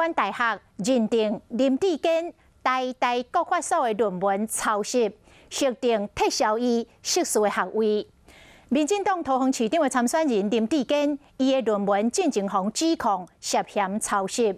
灣大學認定林智堅台大國發所的論文抄襲，裁定撤銷伊碩士的學位。民進黨桃園市長的參選人林智堅，伊的論文進前予指控涉嫌抄襲。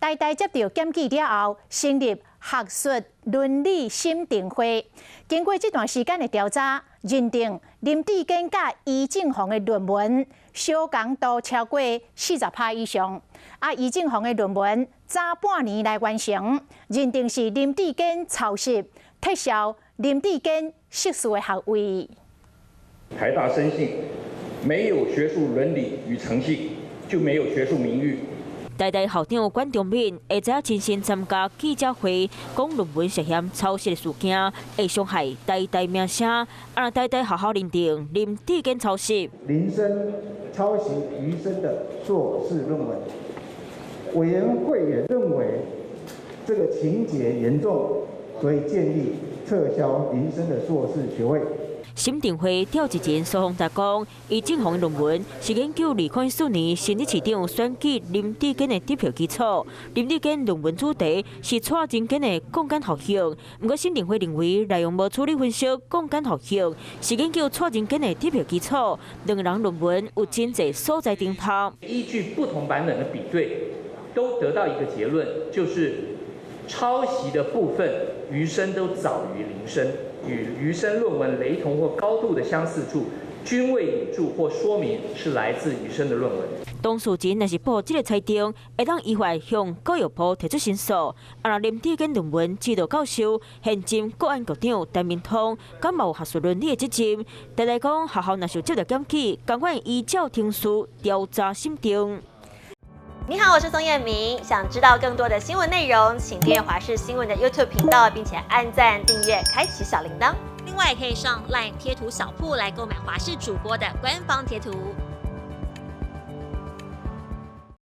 台大接到檢舉了後，成立學術倫理審定會，經過這段時間的調查，認定林智堅佮余正煌的論文相仝度超過40%以上。啊，余正煌的論文早半年來完成，認定是林智堅抄襲，撤銷林智堅碩士的學位。台大深信，沒有學術倫理與誠信，就沒有學術名譽。台大校長管中閔下晝親身參加記者會，講論文涉嫌抄襲的事件會傷害台大名聲。啊，台大學校認定林智堅抄襲。林森抄襲余生的碩士論文，委員會也認為這個情節嚴重，所以建議撤銷林森的碩士學位。審定會召集人蘇宏達講，余正煌的論文是研究2014年新竹市長選舉林智堅的得票基礎。林智堅論文主題是蔡仁堅的槓桿效應，毋過審定會認為內容無處理分析槓桿效應，是研究蔡仁堅的得票基礎。兩个人論文有真濟所在重疊。依據不同版本的比對，都得到一個結論，就是抄襲的部分余生都早於林森。與余生論文雷同或高度的相似處，均未引注或說明是來自余生的論文。當事人若是報這个裁定，會當依法向教育部提出申訴。啊，若林智堅論文指導教授、現任國安局長陳明通，敢嘛有學術倫理的責任？台大講學校若是接到檢舉，仝款依照程序調查審定。你好，我是宋燕明。想知道更多的新聞內容，請訂閱華視新聞的 YouTube 頻道，並且按讚、訂閱、開啟小鈴鐺。另外，可以上 LINE 貼圖小鋪來購買華視主播的官方貼圖。